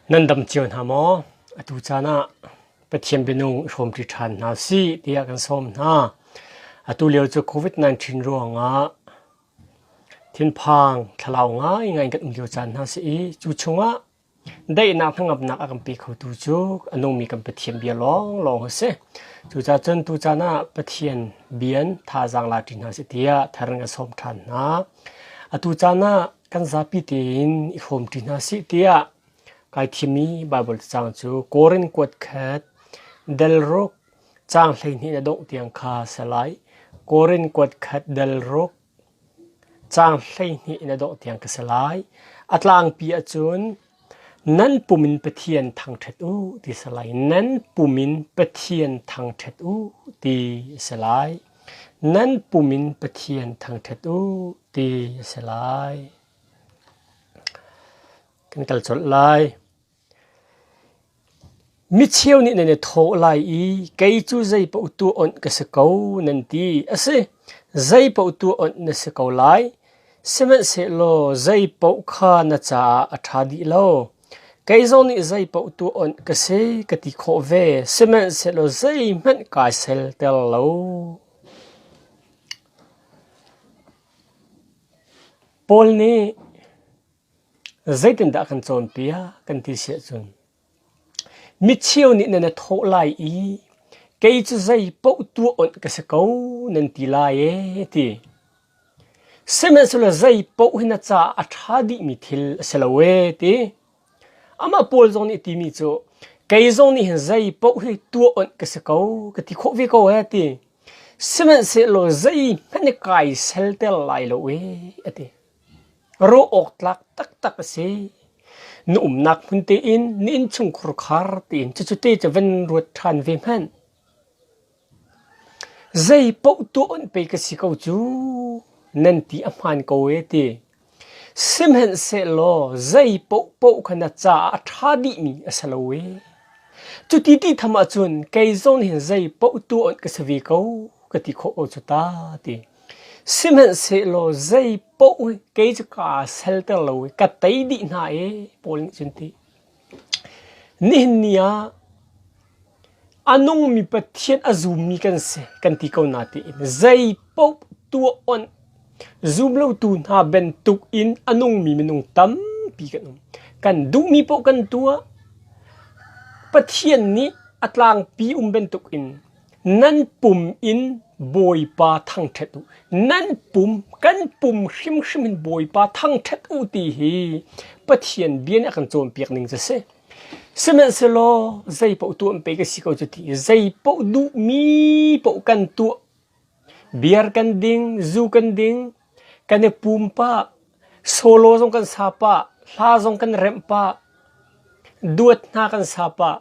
Nan dam cio hna maw? Atu caan ah Pathian bianung i hrawmṭi ṭhan hna sih tiah kan sawm hna. Atu lio cu COVID-19 ruangah thinphang thlalau ngaingai kan um lio caan hna si i cu chungah daihnak hnangamnak a kan pe khotu cu a nungmi kan Pathian bia lawnglawng a si. Cucaah cun tucaan ah Pathian bian thazaang la ṭi hna sih tiah thar in kan sawm ṭhan hna. Atu caan ah kan zapi tein i hrawmṭi hna sih tiah kai thimmi Baibal cacang cu Korin kuat khat del ruk caang 12 na dongh tiang kha si lai. Korin kuat khat del ruk caang 12 na dongh tiang ka si lai. A tlangpi ahcun nan pum in Pathian thangṭhat u ti si lai. Nan pum in Pathian thangṭhat u ti a si lai. Nan pum in Pathian thangṭhat u ti a si lai. Kan kal colh lai. Micheu nih nan i thawh lai i kei cu zeipaoh tuah awnh ka si ko nan ti. A si, zeipaoh tuah awnh na si ko lai. Sihmanhsehlaw zeipaoh kha na caah a ṭha dih lo. Kei zong nih zeipaoh tuah awnh ka si ka ti khawh ve, sihmanhsehlaw zeihmanh kai selter lo. Paul nih Zeitindah kan cawnpiak kan ti si ahcun micheu nih nan i thawh lai i kei cu zeipaoh tuah awnh ka si ko nan ti lai ee ti. Sihmanhsehlaw zeipaoh hi na caah a ṭha dihmi thil a si lo ee ti. Amah Paul zong nih a timi cu kei zong nih hin zeipaoh hi tuah awnh ka si ko ka ti khawh ve ko ee ti. Sihmanhsehlaw zeihmanh i kai selter lai lo ee a ti. Ruah awk tlak taktak a si. Na umnak hmun tein na innchungkhur khar tein cucu te cu van ruat ṭhan ve hmanh. Zei paoh tuah onh pei ka si ko cu nan ti a hmaan ko ee ti. Sihmanhsehlaw zei paohpaoh kha na caah a ṭha dihmi a si lo ee. Cuti ti tham ahcun kei zong nih hin zei paoh tuah onh ka si ve ko ka ti khawh ko cu ta ti. Sihmanhsehlaw zei paoh hi kei cu kaa selter lo i ka tei dih hna ee Paul nih cun ti. Nihin ni ah a nungmi Pathian a zummi kan si kan ti ko na tiin zei paoh tuah onh zum lotu hna bantuk in a nungmi minung tampi kan um. Kan duhmi paoh kan tuah. Pathian nih a tlangpi um bantuk in Nan pum in Bawipa thangṭhat u. Nan pum, kan pum hrimhrim in Bawipa thangṭhat u ti hi Pathian bia nih a kan cawnpiak ning cu a si. Sihmanhsehlaw zeipaoh tuah pei ka si ko cu ti zeipaoh duhmi paoh kan tuah. Beer kan ding, zu kan ding, kan i pum pah, solo zong kan sa pah, hla zong kan remh pah, duat hna kan sa pah.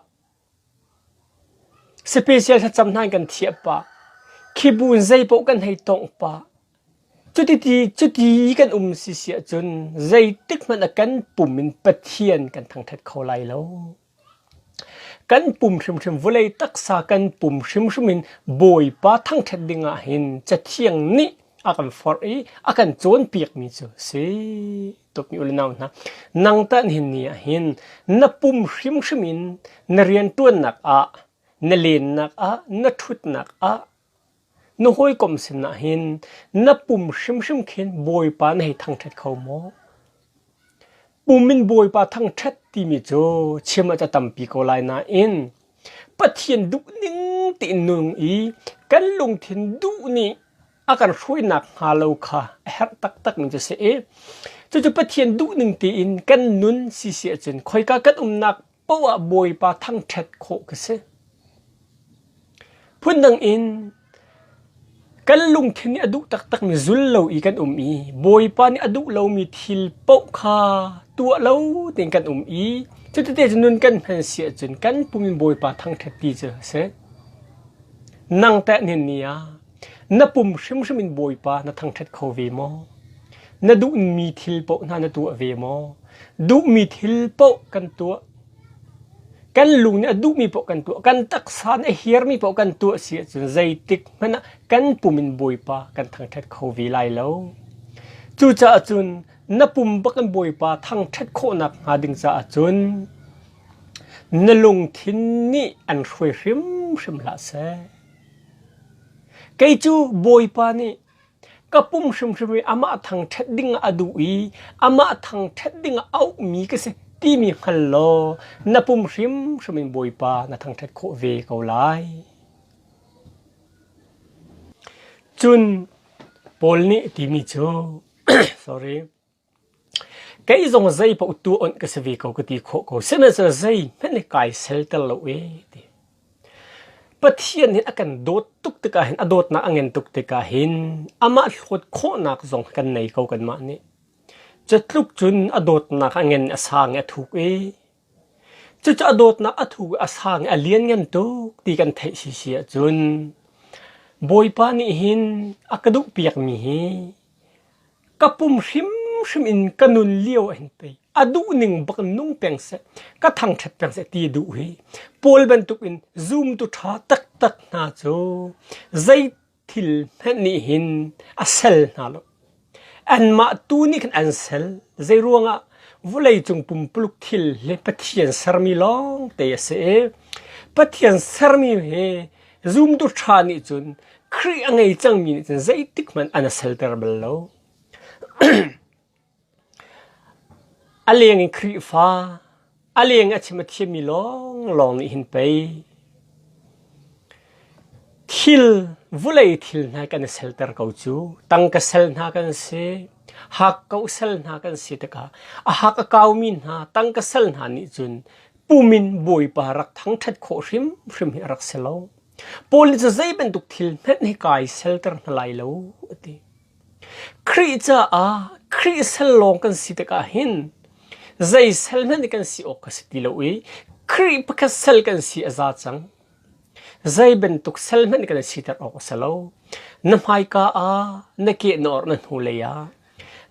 Special thlacam hna in kan thiah pah. Khi bu in zeipaoh kan hei tongh pah. Cuti cuti i kan um si si ahcun zeitik hmanh ah kan pum in Pathian kan thangṭhat kho lai lo. Kan pum hrimhrim vawlei taksa kan pum hrimhrim in Bawipa thangṭhat ding ah hin Cathiang nih a kan forh i a kan cawnpiakmi cu a si. Tukmi u le nau hna, nang tah nihin ni ah hin na pum hrimhrim in na rianṭuannak ah, na lennak ah, na ṭhutnak ah, na hawikom sinah hin na pum hrimhrim khin Bawipa na hei thangṭhat kho maw? Pum in Bawipa thangṭhat timi cu chim ah ca tampi ko lai nain Pathian duhning tein nung i kan lungthin duh nih a kan hruainak hnga lo kha a herh taktakmi cu a si i cucu Pathian duhning tein kan nun si si ahcun khoika kan umnak paoh ah Bawipa thangṭhat khawh ka si. Phundang in kan lungthin nih a duh taktakmi zul lo i kan um i Bawipa nih a duh lomi thil paoh kha tuah lo tein kan um i cuti cu nun kan hman si ahcun kan pum in Bawipa thangṭhat ti cu a si. Nang teh nihin ni ah Na pum hrimhrim in Bawipa na thangṭhat kho ve maw? Na duhmi thil paoh hna na tuah ve maw? Duhmi thil paoh kan tuah. Kan lung nih a duhmi paoh kan tuah. Kan taksa nih a hiarmi paoh kan tuah si ahcun zeitik hmanh ah kan pum in Bawipa kan thangṭhat kho ve lai lo. Cucaah cun na pum bak in Bawipa thangṭhat khawhnak hnga ding caah cun. Na lungthin nih an hruai hrimhrim hlah seh. Kei cu Bawipa nih ka pum hrimhrim i amah thangṭhat ding ah a duh i amah thangṭhat ding ah auhmi ka si timi hngal law na pum hrimhrim in Bawipa na thangṭhat khawh ve ko lai. Cun Paul nih timi cu sorry Kei zong zei paoh tu onh ka si ve ko ka ti khawh ko. Sihmanhsehlaw zeihmanh nih kai selter lo ee ti. Pathian hin a kan dawt tuk tikah hin a dawtnak a ngen tuk tikah hin amah hlawt khawhnak zong kan nei ko kanmah nih. Cutluk cun a dawtnak a ngen a sang i a thuk i cucu a dawtnak a thuk i a sang i a lianngan tuk ti kan theih sisi ahcun Bawipa nih hin a ka duhpiakmi hi Ka pum hrimhrim in ka nun lio ah hin pei a duhning bak in nung peng seh, ka thangṭhat peng seh ti duh hi Paul bantuk in zumtu ṭha taktak hna cu zei thil hmanh nih hin a sel hna lo. Anmah tu nih khan an sel. Zei ruangah vawleicung pumpuluk thil le Pathian sermi lawng te a si i Pathian sermi hi Zumtu ṭha nih cun Khrih a ngei cangmi nih cun zeitik hmanh an a selter bal lo. a leng in Khrihfa, a leng a chim a thiammi lawnglawng nih hin pei thil vulei thil hna kan i selter ko cu. Tangka sel hna kan si, hakkauh sel hna kan si tikah a hak a kaumi hna tangka sel hna nih cun pum in Bawipa rak thangṭhat khawh hrimhrim hi a rak si lo. Paul nih cun zei bantuk thil hmanh hi kai selter hna lai lo a ti. Khrih caah Khrih sal lawng kan si tikah hin zei sal hmanh kan si awk a si ti lo i Khrih pakhat sal kan si a za cang. Zei bantuk sal hmanh kan siter awk a si lo. Na hmaika ah, na ke na orh na hnulei ah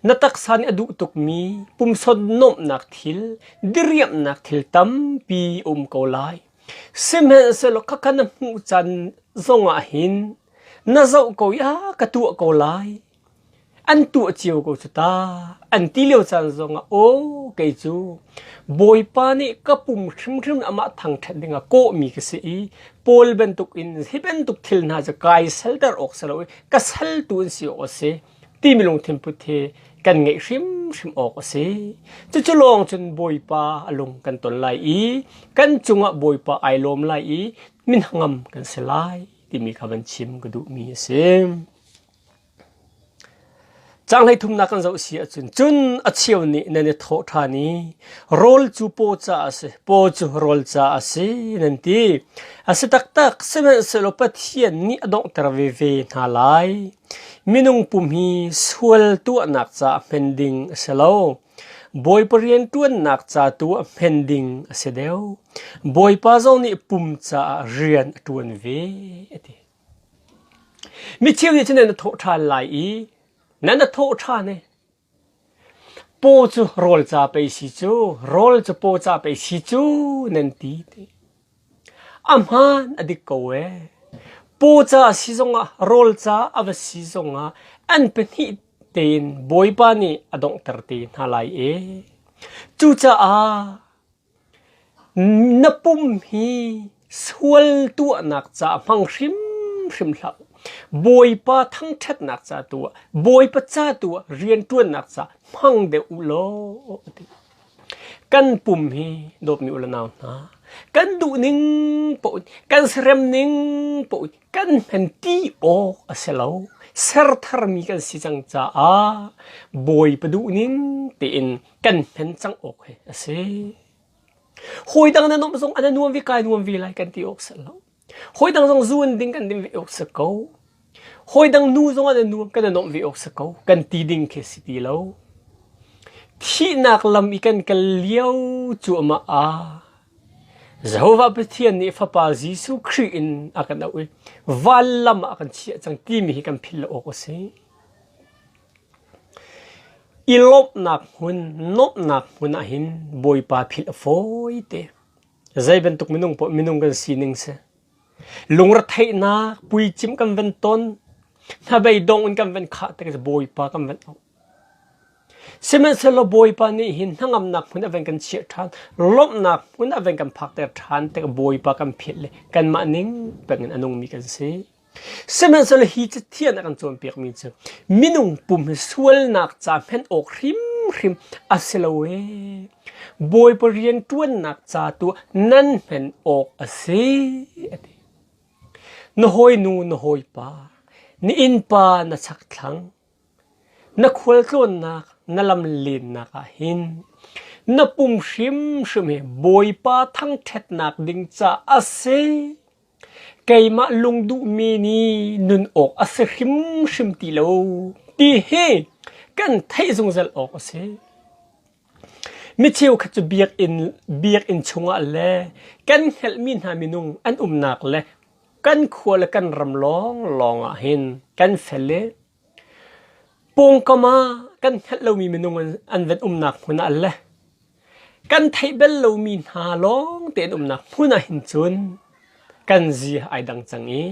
Na taksa nih a duh tukmi pumsawt nuamhnak thil, diriamhnak thil tampi a um ko lai. Sihmanhsehlaw khakha na hmuh caan zongah hin na zoh ko i ah ka tuah ko lai. An tuah cio ko cu ta. An ti lio caan zongah aw kei cu Bawipa nih ka pum hrimhrim amah thangṭhat dingah kawhmi ka si i Paul bantukin hi bantuk thil hna cu kai salter awk si lo i ka saltu an si awk a si. timi lungthin put hi kan ngeih hrimhrim awk a si. Cucu lawng cun Bawipa a lung kan ton lai i kan cungah Bawipa ai lawm lai i minhangam kan si lai timi kha van chim ka duhmi a si. Caang thumnak kan zoh si ahcun cun a cheu nih nan i thawh ṭhan i rawl cu paw caah a si, paw cu rawl caah a si nan ti. A si taktak, sihmanhsehlaw Pathian nih a donghter veve hna lai. Minung pum hi sual tuahnak caah hmen ding a si lo. Bawipa rianṭuannak ca tu ah hmen ding a si deuh. Bawipa zong nih pum caah rian a ṭuan ve, a ti. Micheu nih cun nan i thawh ṭhan lai i nan i thawh ṭhan i paw cu rawl ca pei si cu, rawl cu paw ca pei si cu nan ti. A hmaan a dik ko ee. Paw ca a si zongah rawl ca a va si zongah an pahnih tein Bawipa nih a donghter te hna lai ee. Cucaah na pum hi sual tuahnak ca hmang hrimhrim hlah u. Bawipa thangṭhatnak ca tu ah, Bawipa ca tu ah rianṭuannak ca hmang deuh u law a ti. Kan pum hi dawtmi u le nau hna, kan duhning paoh in, kan serem ning paoh in kan hman ti awk a si lo. Ser tharmi kan si cang caah Bawipa duhning tein kan hman cang awk hi a si. Hawi dang na nuamh zong an nuam ve kai nuam ve lai kan ti awk si lo. Hawi dang zong zu an ding kan ding ve awk si ko. Hawi dang nu zong an nuam kan nuamh ve awk si ko. Kan ti ding khi si ti lo. Thihnak lam i kan kal lio cuahmah ah Jehovah Pathian nih Fapa Jesuh Khrih in a kan auh i van lam ah a kan chiah cang timi hi kan philh lo awk a si. I lawmhnak hmun, nuamhnak hmun ah hin Bawipa philh a fawi te. Zei bantuk minung paoh minung kan sining si. Lungretheihnak puicimh kan van ton, hnabei dong in kan van khah tik Bawipa kan van auh. Sihmanhsehlaw Bawipa nih hin hnangamnak hmun a van kan chiah ṭhan, lawmhnak hmun a van kan phakter ṭhan tikah Bawipa kan philh le kanmah ning peng in a nungmi kan si. Sihmanhsehlaw hi cathiang a kan cawnpiakmi cu minung pum hi sualnak ca hmenh awk hrimhrim a si lo ee. Bawipa rianṭuannak ca tu nan hman awk a si a ti. Na hawinu na hawipa, na innpa na chakthlang, na khualtlawnnak na lam lennak ah hin na pum hrimhrim hi Bawipa thangṭhatnak ding ca a si. Keimah lungduhmi nih nun awk a si hrimhrim ti lo ti hi kan theih zungzal awk a si. Mi cheukhat cu biakinn, biakinn chungah le kan hngalhmi hna minung an umnak le kan khua le kan ram lawnglawng ah hin kan fel i pawngkam ah kan hngalh lomi minung an van umnak hmun ah le Kan theih bal lomi hna lawng te an umnak hmun ah hin cun kan zia ai dang cang i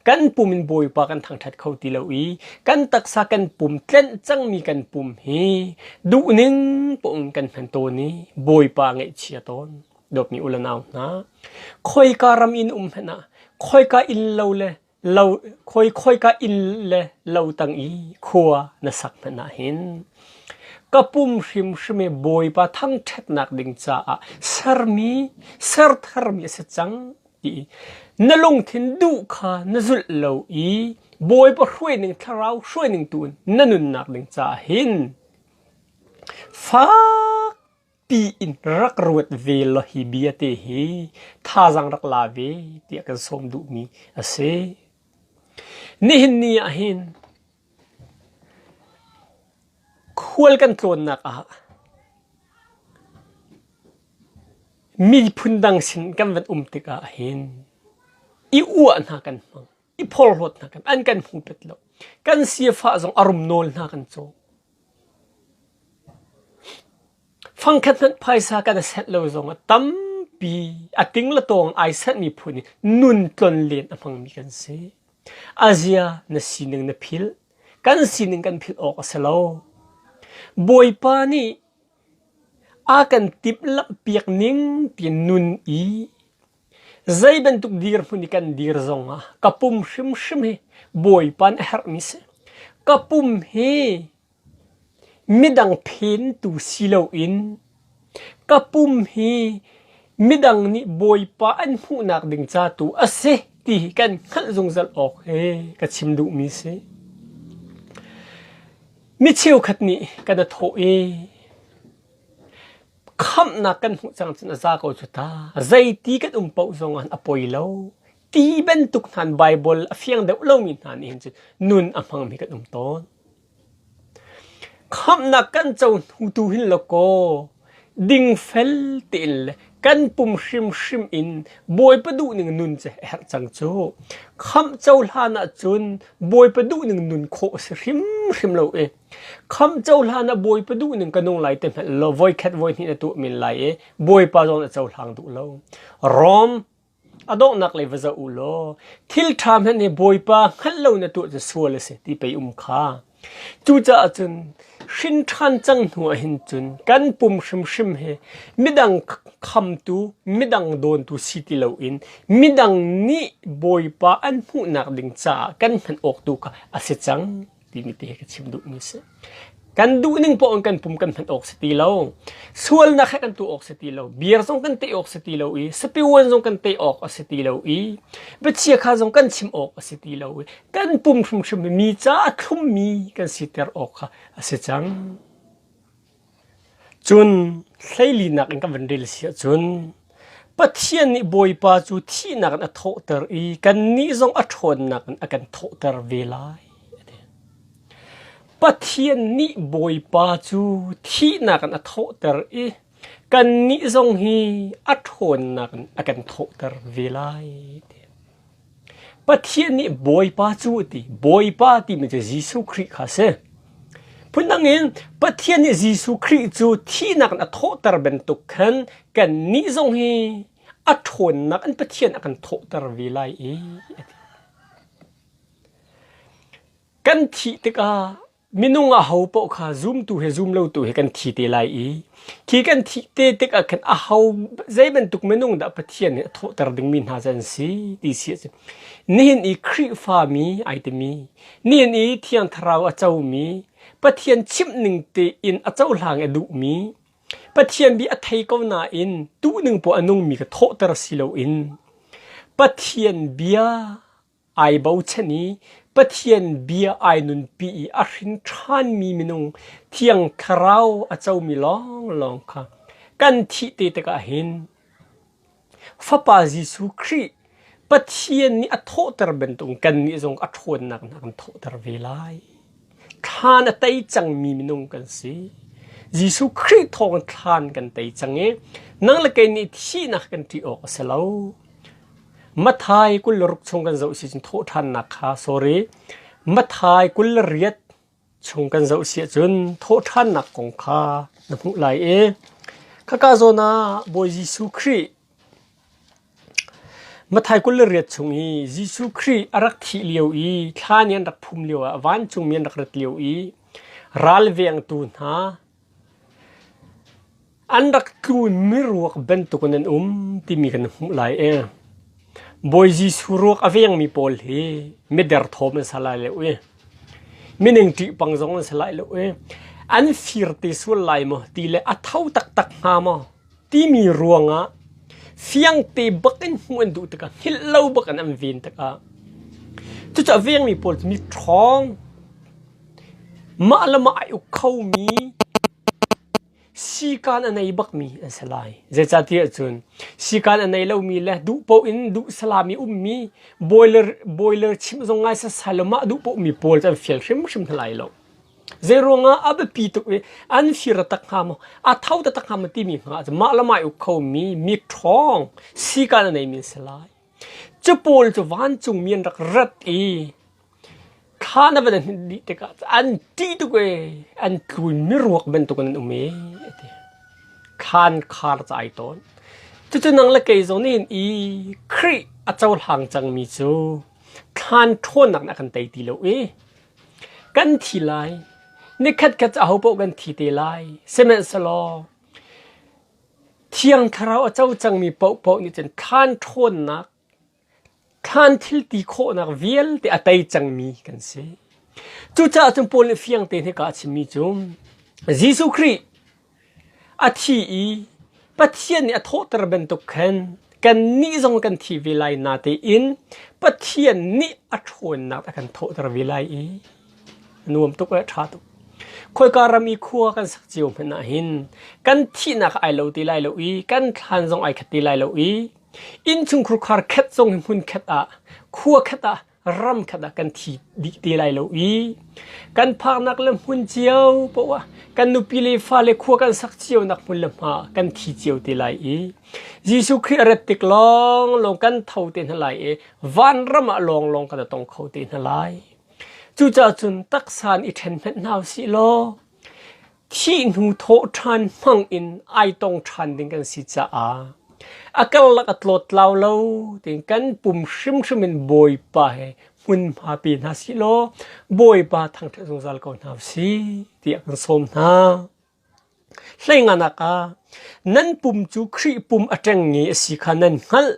kan pum in Bawipa kan thangṭhat kho ti lo i kan taksa kan pum tlenh cangmi kan pum hi duhning paoh in kan hman tawn i Bawipa ngaihchia tawn. Dawtmi u le nau hna, khoika ram in um hmanh ah khoika inn lo le lo khoi khoika inn le lo tang i khua na sak hmanh ah hin ka pum hrimhrim i Bawipa thangṭhatnak ding caah sermi sertharmi a si cang ti na lungthin duh kha na zulh lo i Bawipa hruaining thlarau hruaining tu in na nunnak ding caah hin fak pi in rak ruat ve law hi bia te hi thazaang rak la ve tiah kan sawm duhmi a si. Nihin ni ah hin khual kan tlawnnak ah miphun dang sin kan van um tikah hin i uah hna kan hmang, i phorhlawt hna kan an kan hmu pet lo. Kan sifah zong a rum nawl hna kan caw. Fangkhat hmanh phaisa kan i senh lo zongah tampi a ting le tawng ai senhmi phun in nun tlonlen a hmangmi kan si. A zia na sining na philh. Kan sining kan philh awk a si lo. Bawipa nih a kan timhlamhpiak ning tiin nun i zei bantuk dirhmun i kan dir zongah ka pum hrimhrim hi Bawipa nih a herhmi si. Ka pum hi midang phentu si loin ka pum hi midang nih Bawipa an hmuhnak ding ca tu a si ti hi kan hngalh zungzal awk hi ka chim duhmi si. Mi cheukhat nih kan i thawh i Khamhnak kan hmuh cang cun a za ko cu ta. Zeiti kan um paoh zong ah a poi lo. Ti bantuk hna Baibal a fiang deuh lomi hna nih hin cun nun a hmangmi kan um tawn. Khamhnak kan co hnu tu hin lo kaw dingfel tein le kan pum hrimhrim in Bawipa duhning nun cu a herh cang cu. Khamh co hlan ah cun Bawipa duhning nun khawh a si hrimhrim lo i Khamh cohlan ah Bawipa duhning ka nung lai te hmanh law voikhat voihnih na tuah men lai i Bawipa zong na cohlang duh lo. Rom a donghnak lei va zoh u law thil ṭha hmanh hi Bawipa hngalh lo na tuah cu sual a si ti pei um kha. Cucaah cun hrin ṭhan cang hnu ah hin cun kan pum hrimhrim hi midang khamtu, midang dawntu si ti loin midang nih Bawipa an hmuhnak ding caah kan hman awk tu kha a si cang. timi te hi ka chim duhmi si. Kan duhning paoh in kan pum kan hman awk si ti lo. Sualnak he kan tuah awk si ti lo. Beer zong kan teh awk si ti lo i sapiuan zong kan teh awk a si ti lo i biachia kha zong kan chim awk a si ti lo i kan pum hrimhrim mi ca a thlummi kan siter awk kha a si cang. Cun hleilinak in kan van rel si ahcun Pathian nih Bawipa cu thihnak in a thawhter i kannih zong a ṭhawnnak in a kan thawhter ve lai. Pathian nih Bawipa cu thihnak in a thawhter i kannih zong hi a ṭhawnnak in a kan thawhter ve lai. Pathian nih Bawipa cu a ti. Bawipa timi cu Jesuh Khrih kha a si. Phundang in Pathian nih Jesuh Khrih cu thihnak in a thawhter bantuk khan kannih zong hi a ṭhawnnak in Pathian a kan thawhter ve lai i a ti. Kan thih tikah. Minung aho paoh kha zumtu he zumlotu he kan thi te lai i khi kan thih te tikah khan aho zei bantuk minung dah Pathian nih a thawhter dingmi hna cu an si ti si a si. Nihin i Khrihfami ai timi, nihin i Thiang Thlarau a comi, Pathian chimh ning tein a cohlang a duhmi, Pathian bia a thei ko nain tuhning poah a nungmi kha thawhter si loin Pathian bia ai bochan i Pathian bia ai nunpi i a hrin ṭhanmi minung Thiang Thlarau a comi lawnglawng kha kan thih te tikah hin Fapa Jesuh Khrih Pathian nih a thawhter bantuk kannih zong a ṭhawnnak in a kan thawhter ve lai. Thlan a tei cangmi minung kan si. Jesuh Khrih thawng thlan kan tei cang i nang le kei nih thihnak kan ṭih awk a si lo. Matthai 26 chung kan zoh si cun thawhṭhannak kha sorry Matthai 28 chung kan zoh si ahcun thawhṭhannak kong kha na hmuh lai i khaka zawn ah Bawi Jesuh Khrih Matthai 28 chung i Jesuh Khrih a rak thih lio i thlan i an rak phum lio ah vancungmi an rak rat lio i ralvengtu hna An rak tlu miruak bantukin an um timi kan hmuh lai i Bawi Jesuh ruak a vengmi pawl hi miderthawm an si lai lo i minung ṭihpang zong an si lai lo i an fir te sual lai maw ti le a tho taktak hnga maw timi ruangah fiangte bak in hmuh an duh tikah hngilh lo bak in an ven tikah cucu a vengmi pawl cu mi ṭhawng mah le mah ai uk khomi Sikaan a nei bakmi an si lai. Zeicahtiah cun sikaan a nei lomi le duh paoh in duh salam i ummi boiler boiler chimh zong ngai sasai lo mah duh paohmi pawl cu an fial hrimhrim hna lai lo. Zeiruangah a biapi tuk i an fir tak hnga maw, a tho taktak hnga maw timi hnga cu mah le mah i uk khomi mi ṭhawng sikaan a neimi an si lai. Cu pawl cu vancungmi an rak rat i Thla na van hninh dih tikah an ṭih tuk ee, an tlu in miruak bantukin an um ee a ti. Thlan khar ca ai tawn. Cucu nang le kei zong nih i Khrih a cohlang cangmi cu thlan ṭhawnnak nih a kan tei ti lo i kan thi lai. Nikhat khat cu ahopaoh kan thi te lai. Sihmanhsehlaw Thiang Thlarau a co cangmi paohpaoh nih cun thlan ṭhawnnak Thlan thil ti khawhnak vialte a tei cangmi kan si. Cucaah cun Paul nih fiang tein hika a chimmi cu Jesuh Khrih a thi i Pathian nih a thawhter bantuk khan kannih zong kan thi ve lai natein Pathian nih a ṭhawnnak a kan thawhter ve lai i a nuam tuk le a ṭha tuk. Khoika ram i khua kan sak cio hmanh ah hin kan thihnak ai lo ti lai lo i kan thlan zong ai khat ti lai lo i Innchungkhur khar khat zong hi hmun khat ah khua khat ah ram khat ah kan thi dih te lai lo i kan phaknak le hmun cio poah kan nupi le fale khua kan sak cio nak hmun le hma kan thi cio te lai i Jesuh Khrih a rat tik lawng lawng kan tho te hna lai i vanram ah lawng lawng kan tong kho te hna lai. Cucaah cun taksa in i ṭhen hmanh hna usih law Thih hnu thawhṭhan hmang in ai tong ṭhan ding kan si caah a karlak a tlawttlau lo tiin kan pum hrimhrim in Bawipa he hmunhma pe hna sih law Bawipa thangṭhat zungzal ko hna usih tiah kan sawm hna. Hleinganak ah nan pum cu Khrih pum a ṭengnge a si kha nan hngalh.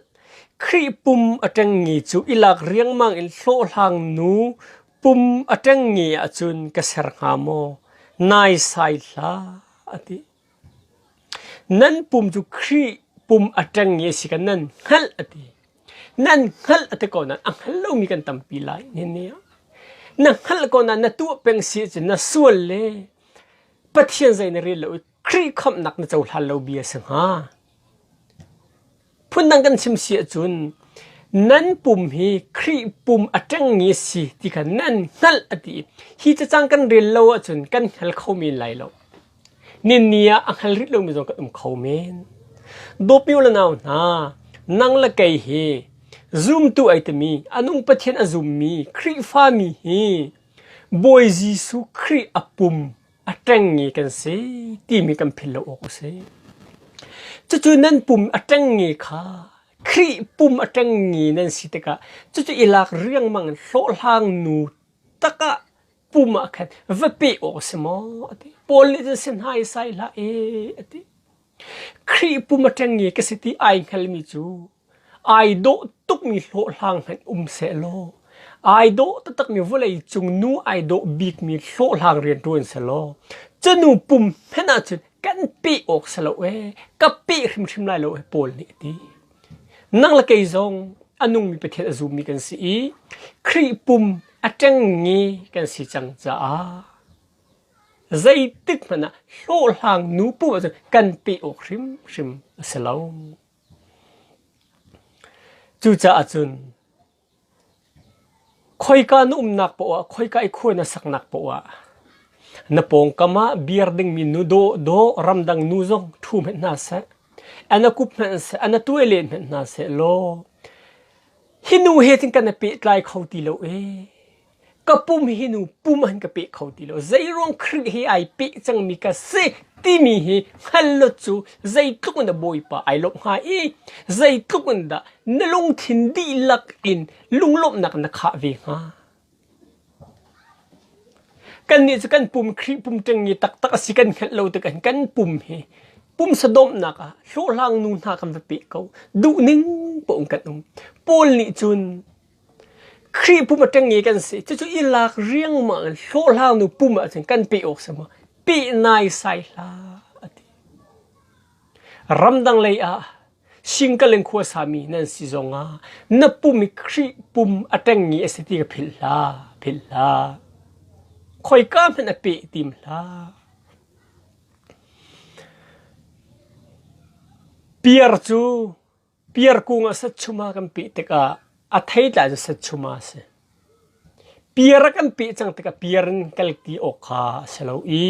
Khrih pum a ṭengnge cu i lak riangmang in hlawhhlang nu Pum a ṭengnge ahcun ka ser hnga maw? Naisai hlah, a ti. Nan pum cu Khrih pum a ṭengnge a si kha nan hngalh, a ti. Nan hngalh a ti ko nain a hngal lomi kan tampi lai nihin ni ah. Na hngalh ko nain na tuah peng si ahcun na sual le Pathian zei na rel lo i Khrih khamhnak na cohlan lo bia a si hnga. Phundang kan chim si ahcun nan pum hi Khrih pum a ṭengmi a si ti kha nan hngalh a ti. Hi cacang kan rel lo ahcun kan hngal kho men lai lo. Ninni ah a hngal rih lomi zong kan um kho men. Dawtmi u le nau hna, nang le kei hi zumtu ai timi, a nung Pathian a zummi Khrihfami hi Bawi Jesuh Khrih a pum a ṭengnge kan si timi kan philh lo awk a si. Cucu nan pum a ṭengnge kha Khrih pum a ṭengnge nan si tikah cucu i lak riangmang in hlawhhlang nu tak ah. pum ah khan va pe awk a si maw a ti. Paul nih cun si hna i sai hlah e a ti. Khrih pum a ṭengnge ka si ti ai hngalmi cu ai dawh tukmi hlawhhlang hmanh um sehlaw ai dawh taktakmi vawlei cung nu ai dawh bikmi hlawhhlang rian ṭuan sehlaw cu nu pum hmanh ahcun kan peh awk si lo ee ka peh hrimhrim lai lo ee Paul nih a ti. Nang le kei zong a nungmi Pathian a zummi kan si i Khrih pum a ṭengnge kan si cang caah zeitik hmanh ah hlawhhlang nu pum ahcun kan peh awk hrimhrim a si lo. Cucaah cun khoika na umnak paoh ah, khoika i khua na saknak paoh ah na pawngkam ah beer dingmi nu dawhdawh ramdang nu zong ṭhu hmanh hna seh, an a kup hmanh seh, an a tuai len hmanh hna seh law hi nu he cun kan i pehtlai kho ti lo ee. Ka pum hi nu pum an ka peh kho ti lo. Zeiruang Khrih he ai peh cangmi ka si timi hi hngal lo cu zeitluk in dah Bawipa ai lawmh hnga i zeitluk in dah na lungthin dihlak in lunglawmhnak na khah ve hnga. Kannih cu kan pum Khrih pum ṭengnge taktak a si kan hngalh lo tikah kan pum hi pumsa dawmnak ah hlawhhlang nu hna kan va peh ko. Duhning paoh in kan um. Paul nih cun Khrih pum a ṭengnge kan si. Cucu i lak riangmang in hlawhhlang nu pum ahcun kan peh awk si maw? Peh naisai hlah a ti. Ramdang lei ah singkaleng khuasami nan si zongah na pum i Khrih pum a ṭengnge a si ti ka philh hlah, philh hlah. Khoika hmanh a peh tim hlah. Piar cu Piar kung ah satchuma kan peh tikah a theitlai cu satchuma a si. Piar a kan peh cang tikah piar in kal ti awk kha a si lo i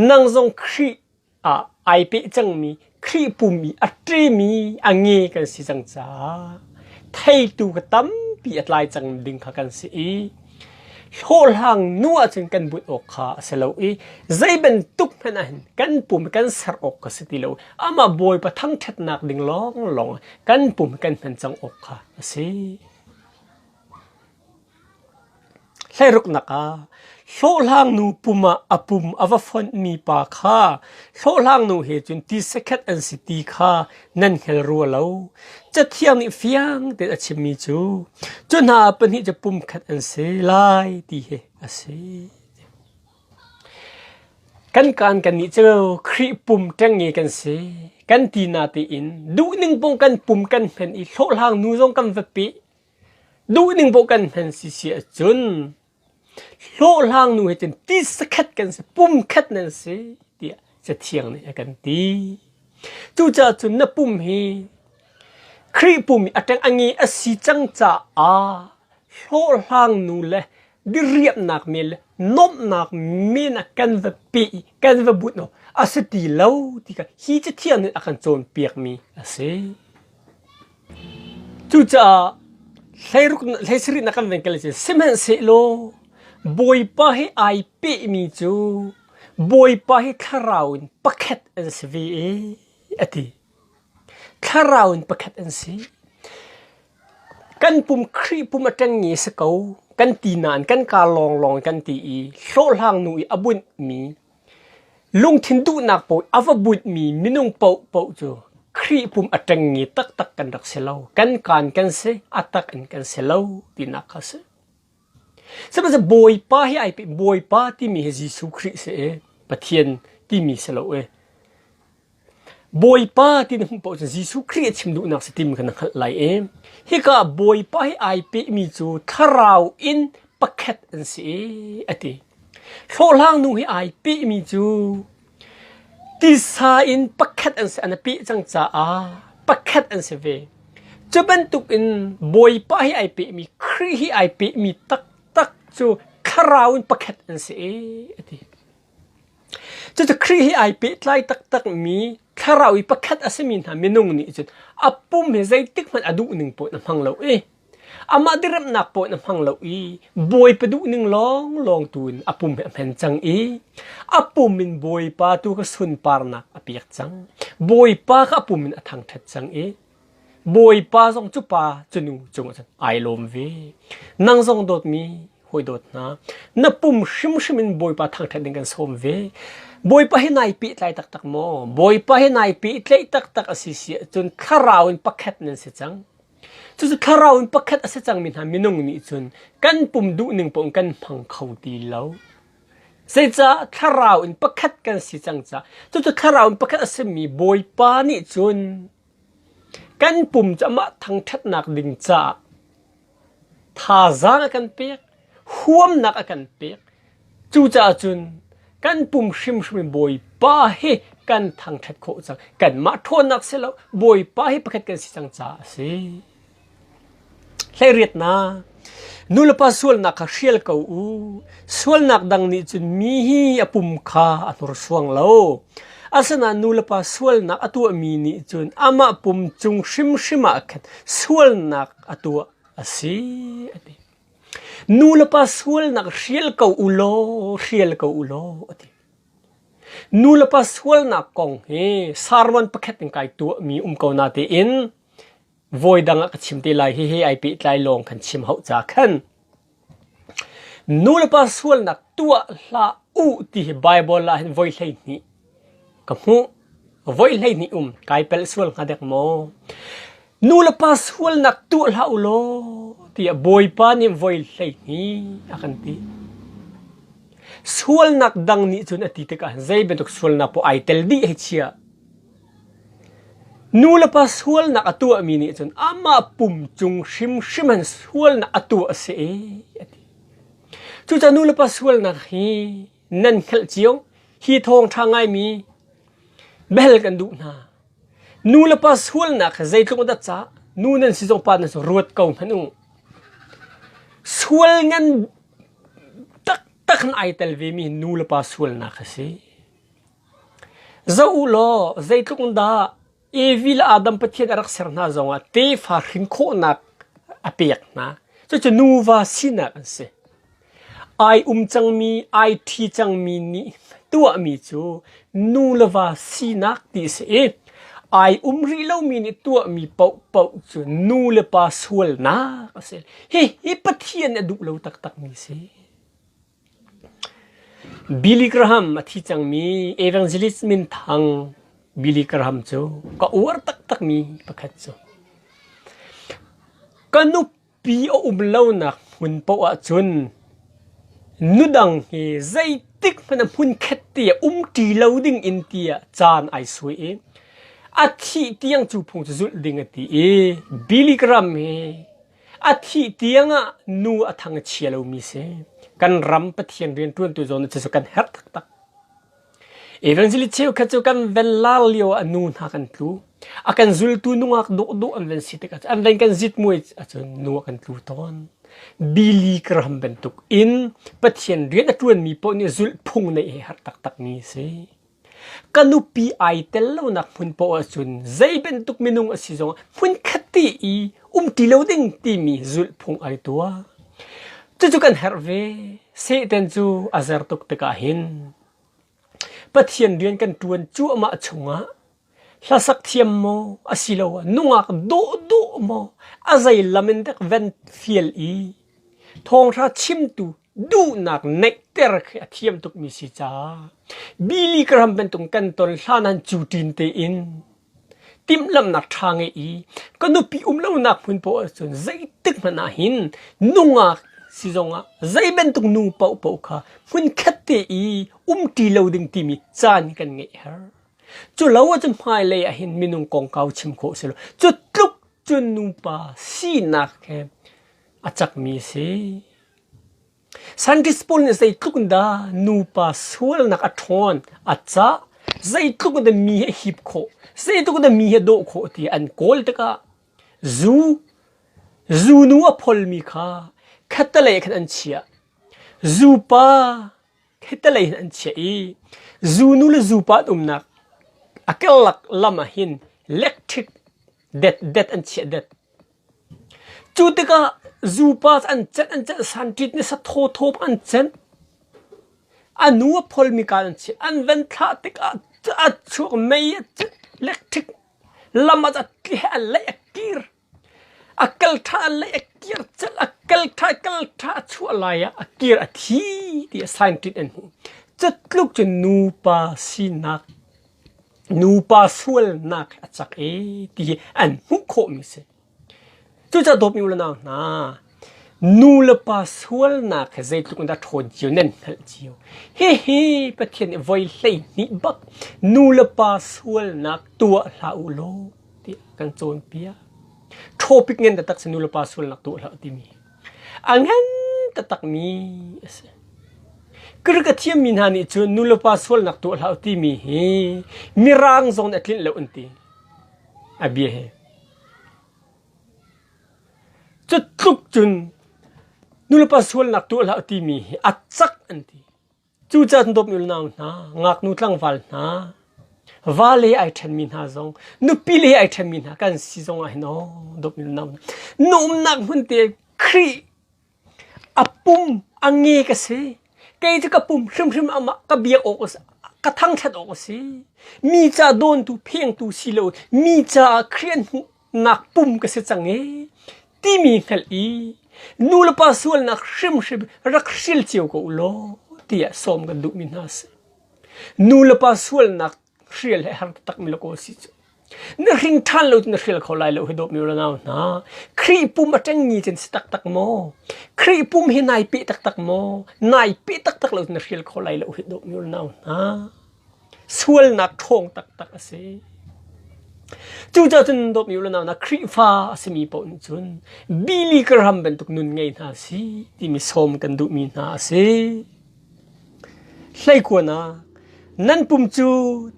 nang zong Khrih ah ai peh cangmi Khrih pum i a ṭemi a nge kan si cang caah theitu ka tampi a tlai cang ding kha kan si i hlawhhlang nu ahcun kan bunh awk kha a si lo i zei bantuk hmanh ah hin kan pum kan ser awk kha si ti lo amah Bawipa thangṭhatnak ding lawnglawng kan pum kan hman cang awk kha a si. Hleiruknak ah hlawhhlang nu pum ah a pum a va fonhmi pa kha hlawhhlang nu he cun tisakhat an si ti kha nan hngal rua lo. Cathiang nih fiang tein a chimmi cu cu hna pahnih cu pumkhat an si lai ti hi a si. Kan kaan kannih cu Khrih pum ṭengnge kan si. Kan ti natein duhning paoh kan pum kan hmen i hlawhhlang nu zong kan va peh. Duhning paoh kan hmen si si ahcun hlawhhlang nu he cun ti sakhat kan si, pum khat nan si tiah Cathiang nih a kan ti. Cucaah cun na pum hi Khrih pum i a ṭeng a nge a si cang caah hlawhhlang nu le diriamhnak men le nuamhnak men ah kan va pe i kan va bunh awk a si ti lo ti kha hi Cathiang nih a kan cawnpiakmi a si. Cucaah hleiruk hleisarihnak kan van kal cu sihmanhsehlaw Bawipa he ai pehmi cu Bawipa hi thlarau in pakhat an si ve e a ti. Thlarau in pakhat an si. Kan pum Khrih pum a ṭengnge si ko kan ti nain kan kaa lawnglawng kan ti i hlawhhlang nu i a bunhmi lungthin duhnak paoh a va bunhmi minung paohpaoh cu Khrih pum a ṭengnge taktak kan rak si lo. Kan kaan kan si, a tak in kan si lo tinak kha a si. Sihmanhsehlaw Bawipa hi ai pe Bawipa timi hi Jesuh Khrih si i Pathian timi si lo i Bawipa ti na hmuh paoh cun Jesuh Khrih a chim duhnak si timi kha na hngalh lai i hika ah Bawipa hi ai pehmi cu thlarau in pakhat an si i a ti. Hlawhhlang nu hi ai pehmi cu tisa in pakhat an si an i peh cang caah pakhat an si ve. Cu bantukin Bawipa hi ai pehmi Khrih hi ai pehmi taktak cu thlarau in pakhat an si i a ti. Cucu Khrih he ai pehtlai taktakmi thlarau i pakhat a simi hna minung nih cun a pum hi zeitik hmanh a duhning paoh in a hmang lo i amah diremnak paoh in a hmang lo i Bawipa duhning lawnglawng tu in a pum hi a hman cang i a pum in Bawipa tu kha sunparnak a pek cang. Bawipa kha a pum in a thangṭhat cang i Bawipa zong cu pa cu nu cungah cun ai lawm ve. Nang zong dawtmi hawi. Hawi dawt hna, na pum hrimhrim in Bawipa thangṭhat ding kan sawm ve. Bawipa hi nai pehtlai taktak maw? Bawipa hi nai pehtlaih taktak a si si ahcun thlarau in pakhat nan si cang. Cucu thlarau in pakhat a si cangmi hna minung nih cun kan pum duhning paoh in kan hmang kho ti lo. Zeicah thlarau in pakhat kan si cang caah cucu thlarau in pakhat a simi Bawipa nih cun kan pum cu amah thangṭhatnak ding caah thazaang a kan pek, huamnak a kan pek. Cucaah cun kan pum hrimhrim in Bawipa hi kan thangṭhat khawh cang. Kanmah ṭhawnnak si lo, Bawipa hi pakhat kan si cang caah a si. Hleiriatnak Nulepa sualnak kha hrial ko u. Sualnak dang nih cun mi hi a pum kha a hnursuang lo. Asinain nulepa sualnak a tuahmi nih cun amah pum cung hrimhrim ah khan sualnak a tuah a si a ti. Nulepa sualnak hrial ko u law, hrial ko u law a ti. Nulepa sualnak kong hi sermon pakhat in kai tuahmi um ko na tein Voi dang ah ka chim te lai hihi ai pehtlai lawng kan chim hauh ca khan. Nu le pa sualnak tuah hlah u ti hi Bible ah hin voi 12 ka hmuh. Voi 12 um kai pel sual hnga dek maw? Nu le pa sualnak tuah hlah u law tiah Bawipa nih voi 12 a kan ti. Sualnak dang nih cun a ti tikah zei bantuk sualnak poah ai tel dih hei chia. Nu le pa sualnak a tuahmi nih cun amah pum cung hrimhrim in sualnak a tuah a si a ti. Cucaah nu le pa sualnak hi nan hngalh cio. Hi thawngṭha ngaimi bel kan duh hna. Nu le pa sualnak hi zeitluk dah cah nu nan si zong pa nan si ruat ko hmanh u. Sual ngan taktak in ai tel vemi nu le pa sualnak a si. Zoh u law zeitluk in dah Evi le Adam Pathian a rak ser hna zongah tefa hrin khawhnak a pek hna. Cucu nuva sinak an si. Ai um cangmi, ai ṭhi cangmi nih tuahmi cu nu le va sinak ti a si i ai um rih lomi nih tuahmi paohpaoh cu nu le pa sualnak a si. Hihi Pathian a duh lo taktakmi a si. Billy Graham a thi cangmi evangelist minthang Billy Graham cu ka uar taktakmi pakhat cu. Ka nupi a um lonak hmun paoh ahcun nudang hi zeitik hmanh ah hmunkhat te ah um ṭi lo ding in tiah caan ai suai i a thih tiang cu phung cu zulh ding a ti i Billy Graham hi A thih tiangah nu a thang a chia lomi si. Kan ram Pathian rianṭuantu zawn cu kan herh taktak. Evangelist cheukhat cu kan ven lar lio ah nu hna kan tlu. A kan zultu nungak dawhdawh an ven si tikah an ven kan zit muai ahcun nu a kan tlu tawn. Billy Graham bantuk in Pathian rian a ṭuanmi paoh nih zulh phung neih hi har taktakmi a si. Ka nupi ai tel lonak hmun paoh ahcun zei bantuk minung a si zongah hmunkhat te i um ti lo ding timi zulhphung ai tuah. Cucu kan herh ve. Satan cu a zer tuk tikah hin Pathian rian kan ṭuan cuahmah chungah hlasak thiam maw asiloah nungak dawhdawh maw a zei lam in dek ven fial i thawngṭha chimtu duhnak neihter khi a thiam tukmi si caah Billy Graham bantuk kan ton hlan han cu ṭin tein timhlamhnak ṭha ngei i ka nupi um lonak hmun paoh ahcun zeitik hmanh ah hin nungak si zongah zei bantuk nu paohpaoh kha hmunkhat te i umṭi lo ding timi caan kan ngeih her. Cu lo ahcun hmailei ah hin minung kongkau chim khawh si lo. Cu tluk cun nupa sinak he a cakmi a si. Scientist pawl nih zeitluk in dah nupa sualnak a ṭhawn, a cah, zeitluk in dah mi hi a hip khawh, zeitluk in dah mi hi a dawh khawh ti an kawl tikah zu, zunu a pholmi kha khattelei ah khan an chiah. Zupa khattelei hin an chiah i zunu le zupa an umnak a karlak lam ah hin electric det det an chiah det. Cu tikah zupa an cenh an cenh sanṭit nih sathawthaw an cenh. A nu a pholmi kaan an chiah. An van thlah tikah a chuak mei a electric lam ah a tli a leih a kir. A kal ṭha le a kir celh a kal ṭha kal ṭha a chuah lai ah a kir a thi ti a scientist an hmuh. Cutluk cun nupa sinak nupa sualnak a cak e ti hi an hmuh khawhmi si. Cucaah dawtmi u le nau hna, nu le pa sualnak hi zeitluk in dah ṭhawn cio nan hngalh cio. Hihi Pathian nih voi 12 bak nu le pa sualnak tuah hlah u law tiah kan cawnpiak. Topic ngan taktak si nu le pa sualnak tuah hlah timi. A ngan taktakmi a si. Greek a thiammi hna nih cun nu le pa sualnak tuah hlah timi hi mirang zong nih a tlinh lo an ti. A bia hi. Cu tluk cun nu le pa sualnak tuah hlah timi hi a cak an ti. Cucaah dawtmi unau hna, ngaknu tlangval hna, vale ai ṭhenmi hna zong, nupi le ai ṭhenmi hna kan si zong ah hin aw dawtmi unau hna, na umnak hmun te Khrih a pum a nge ka si. Kei cu ka pum hrimhrim amah ka biak awk a si, ka thangṭhat awk a si. Mi ca dawntu phengtu si lo, mi caah Khrih an hmuhnak pum ka si cang ee timi hngalh i nu le pa sualnak hrimhrim rak hril cio ko u law tiah sawm kan duhmi hna a si. Nu le pa sualnak hrial he har taktakmi le kawl si cu. Na hring ṭhan lo na hrial kho lai lo hi dawtmi u le nau hna. Khrih pum a ṭengmi cun si taktak maw? Khrih pum hi nai peh taktak maw? Nai peh taktak lo na hrial kho lai lo hi dawtmi u le nau hna. Sualnak ṭhawng taktak a si. Cucaah cun dawtmi u le nau hna Khrihfa a simi paoh nih cun Billy Graham bantuk nun ngei hna si timi sawm kan duhmi hna a si. Hleikuanak, nan pum cu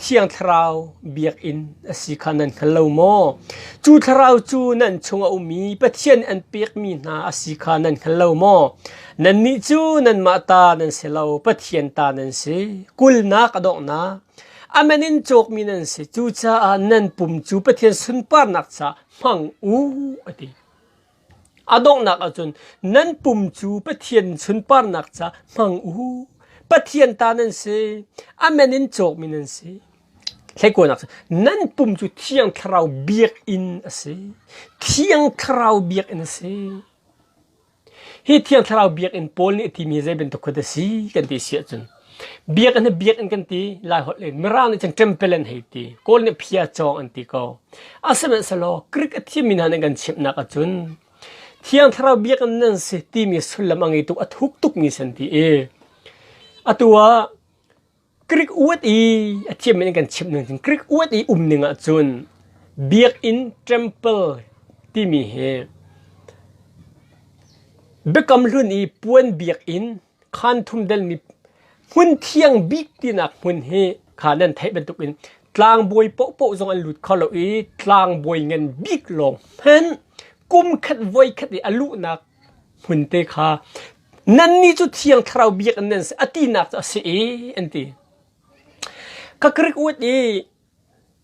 Thiang Thlarau biakinn a si kha nan hngal lo maw? Cu Thlarau cu nan chung a um i Pathian an pekmi hna a si kha nan hngal lo maw? Nannih cu nanmah ta nan si lo, Pathian ta nan si. Kulnak a donghnak, a man in cawkmi nan si. Cucaah nan pum cu Pathian sunparnak caah hmang u, a ti. A donghnak ahcun nan pum cu Pathian sunparnak ca hmang u. Pathian ta nan si. A men in cawkmi nan si. Hleikuanak cu nan pum cu Thiang Thlarau biakinn a si. Thiang Thlarau biakinn a si. Hi Thiang Thlarau biakinn Paul nih a timi zei bantuk khuat a si kan ti si ahcun biakinn hi biakinn kan ti Lai holh in Mirang nih cun temple an hei ti Kawl nih phia cawng an ti ko Asihmanhsehlaw Greek a thiammi hna nih kan chimhnak ahcun Thiang Thlarau biakinn nan si timi sullam a ngei tuk a thuk tukmi si an ti i atu ah Greek uat i a thiammi nih kan chimh ning cun Greek uat i um ning ahcun biakinn temple timi hi Biakam Hlun i puan biakinn khaan thum delmi hmun thiang bik tinak hmun hi kha nan theih bantukin tlangbawi paohpaoh zong an lut kho lo i tlangbawi ngan bik lawng hmanh kum khat voi khat i a luhnak hmun te kha nannih cu thiang thlarau biakinn nan si a tinak cu a si i an ti. Ka Greek word i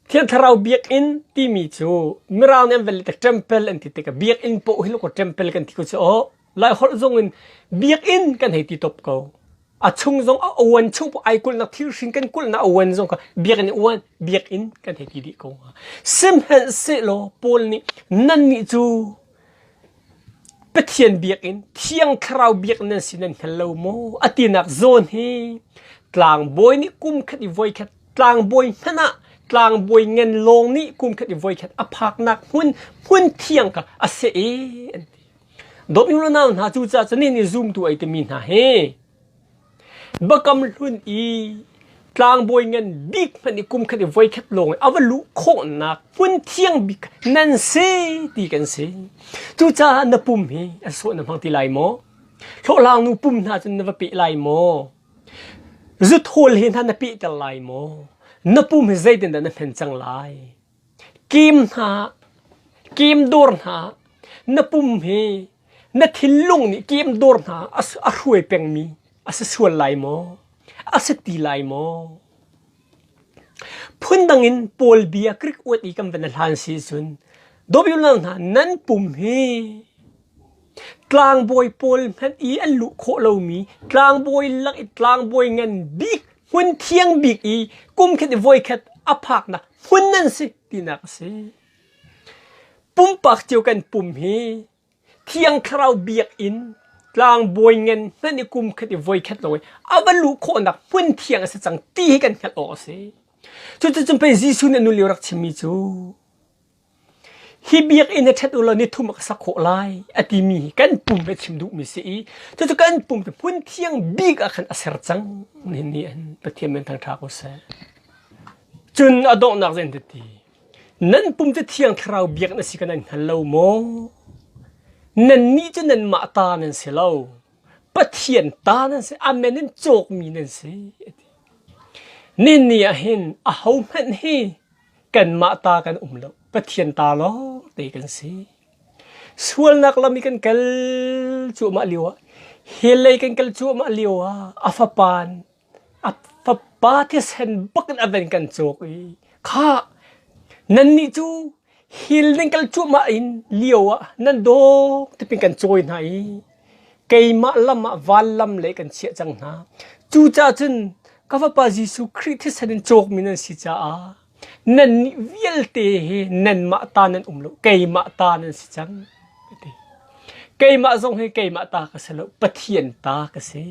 Thiang Thlarau biakinn timi cu Mirang nih an van let temple an ti tikah biakinn paoh hi ko temple kan ti ko cu aw Lai holh zong in biakinn kan hei ti top ko. A chung zong a uan chung paoh ai kulhnak thil hrin kan kulhnak a uan zong kha biakinn uan biakinn kan hei ti dih ko. Sihmanhsehlaw Paul nih nannih cu Pathian biakinn, Thiang Thlarau biakinn nan si nan hngal lo maw? A tinak zawn hi tlangbawi nih kum khat i voikhat tlangbawi hmanh ah tlangbawi ngan lawng nih kum khat i voikhat a phaknak hmun hmun thiang kha a si e an ti. Dawtmi u le nau hna cucaah cun nihin i zumtu ai timi hna hi Biakam Hlun i tlangbawi ngan bik hmanh i kum khat i voikhat lawng i a va luh khawhnak hmun thiang bik nan si ti kan si. Cucaah na pum hi a sawh na hmang ti lai maw? Hlawhhlang nu pum hna cun na va peh lai maw? Zuthawl he hna na pehter lai maw? Na pum hi zeitindah na hmen cang lai? Kim hna, kim dawr hna, na pum hi na thinlung nih kemdawr hna a hruai pengmi a si sual lai maw? A si ti lai maw? Phundang in Paul bia Greek uat i kan van hlan si cun dawbiulang hna nan pum hi tlangbawi pawl hmanh i an luh khawh lomi tlangbawi lak i tlangbawi ngan bik hmun thiang bik i kum khat i voikhat a phaknak hmun nan si tinak a si. Pumpak cio kan pum hi Thiang Thlarau biakinn tlangbawi ngan hmanh i kum khat i voi khat lo i a va luh khawhnak hmun thiang a si cang ti hi kan hngalh awk a si. Cuticun pei Jesuh nih a nu lio rak chimmi cu hi biakinn hi ṭhet u law ni thum a ka sak khawh lai a timi hi kan pum he chim duhmi si i cucu kan pum cu hmun thiang bik ah khan a ser cang nihin ni an Pathian min thangṭha ko seh. Cun a donghnak zein ti Nan pum cu Thiang Thlarau biak na si kha nan hngal lo maw? Nannih cu nanmah ta nan si lo. Pathian ta nan si. Amen in cawkmi nan si. A ti. Ninni ah hin ahohmanh hi kanmah ta kan um lo. Pathian ta lawng te kan si. Sualnak lam i kan kal cuahmah lio ah, hell lei kan kal cuahmah lio ah a fapa A fapa thisen bak in a van kan cawk i kha nannih cu hil nan kal cuahmah in lio ah nan dawk tipin kan cawi hna i keimah lam ah van lam le kan chiah cang hna. Cucaah cun ka fapa Jesuh Khrih thisen in cawkmi nan si caah nannih vialte hi nanmah ta nan um lo keimah ta nan si cang. Ka ti. Keimah zong hi keimah ta ka si lo Pathian ta ka si.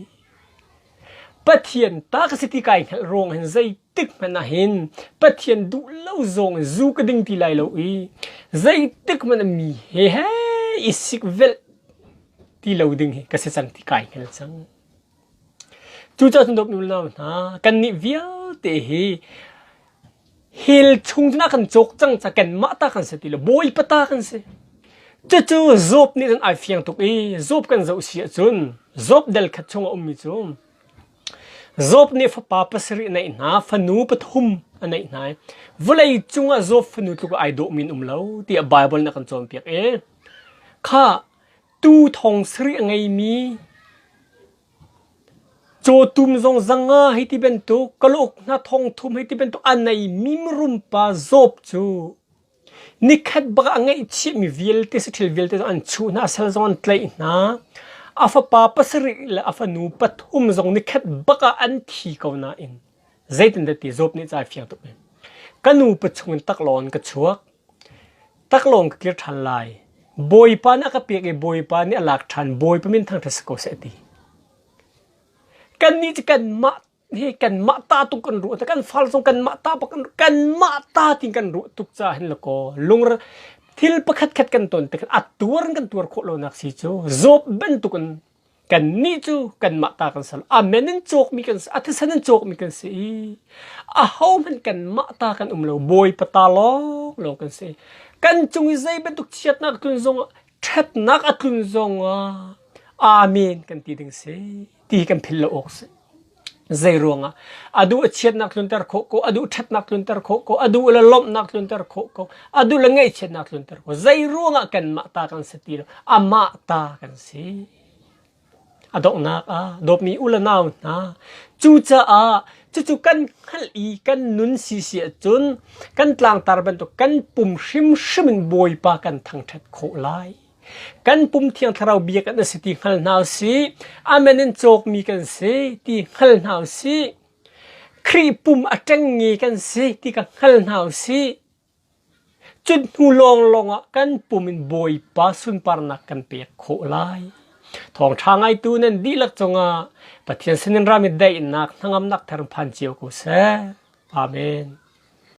Pathian ta ka si ti kai hngalh ruang hin zeitik hmanh ah hin Pathian duh lo zawng in zu ka ding ti lai lo i zeitik hmanh ah mi he he i sikvelh ti lo ding hi ka si cang ti kai hngal cang. Cucaah cun dawtmi unau hna, kannih vialte hi Hell chung cun a kan cawk cang ca kanmah ta kan si ti lo Bawipa ta kan si. Cucu Job nih cun ai fiang tuk i Job kan zoh si ahcun Job del khat chung a ummi cu Job nih fapa pasarih a neih hna fanu pathum a neih hna i vawlei cungah Job fanu tluk ai dawhmi an um lo tiah Bible nih a kan cawnpiak i kha tu thong sarih a ngeimi Cawtum zong zanga hei ti bantuk, kalauk hna thongthum hei ti bantuk a neimi mirum pa Job cu nikhat bak a ngeihchiahmi vialte saṭhil vialte zong an chuh hna, sal zong an tlaih hna. A fapa pasarih le a fanu pathum zong nikhat bak ah an thi ko nain zeitindah ti Job nih ca fiang tuk Ka nu pa chungin taklawng in ka chuak. Taklawng ka kir ṭhan lai. Bawipa nih a ka pek i Bawipa nih a lak ṭhan. Bawipa min thangṭhat si ko seh a ti. Kannih cu kanmah hi kanmah ta tuk kan ruah kan fal zong kanmah ta bak kan kanmah ta tin kan ruah tuk ca hin lakaw lungr thil pakhat khat kan ton tik a tuar in kan tuar khawh lonak si cu Job bantuk in Kannih cu kanmah ta kan si lo. Amen in cawkmi kan si. A thisen in cawkmi kan si i ahohmanh kanmah ta kan um lo. Bawipa ta lawnglawng kan si. Kan cung i zei bantuk chiatnak a tlun zongah, ṭhatnak a tlun zongah Amen kan ti ding si ti kan philh lo awk si. Zei ruangah a duh a chiatnak tlunter khawh ko, a duh ṭhatnak tlunter khawh ko, a duh le lawmhnak tlunter khawh ko, a duh le ngaihchiatnak tlunter khawh. Zei ruangah kanmah ta kan si ti lo, amah ta kan si. A donghnak ah dawtmi u le nau hna, cucaah cucu kan hngalh i kan nun si si ahcun kan tlangtar bantuk kan pum hrimhrim in Bawipa kan thangṭhat khawh lai. Kan pum Thiang Thlarau bia kan si ti hngal hna usih. Amen in cawkmi kan si ti hngal hna usih. Khrih pum a ṭengnge kan si ti ka hngal hna usih. Cut hnu lawnglawng ah kan pum in Bawipa sunparnak kan pek khawh lai. Thawngṭha ngaitu nan dihlak cungah Pathian sinin rami daihnak hnangamnak thar phan cio ko seh. Amen.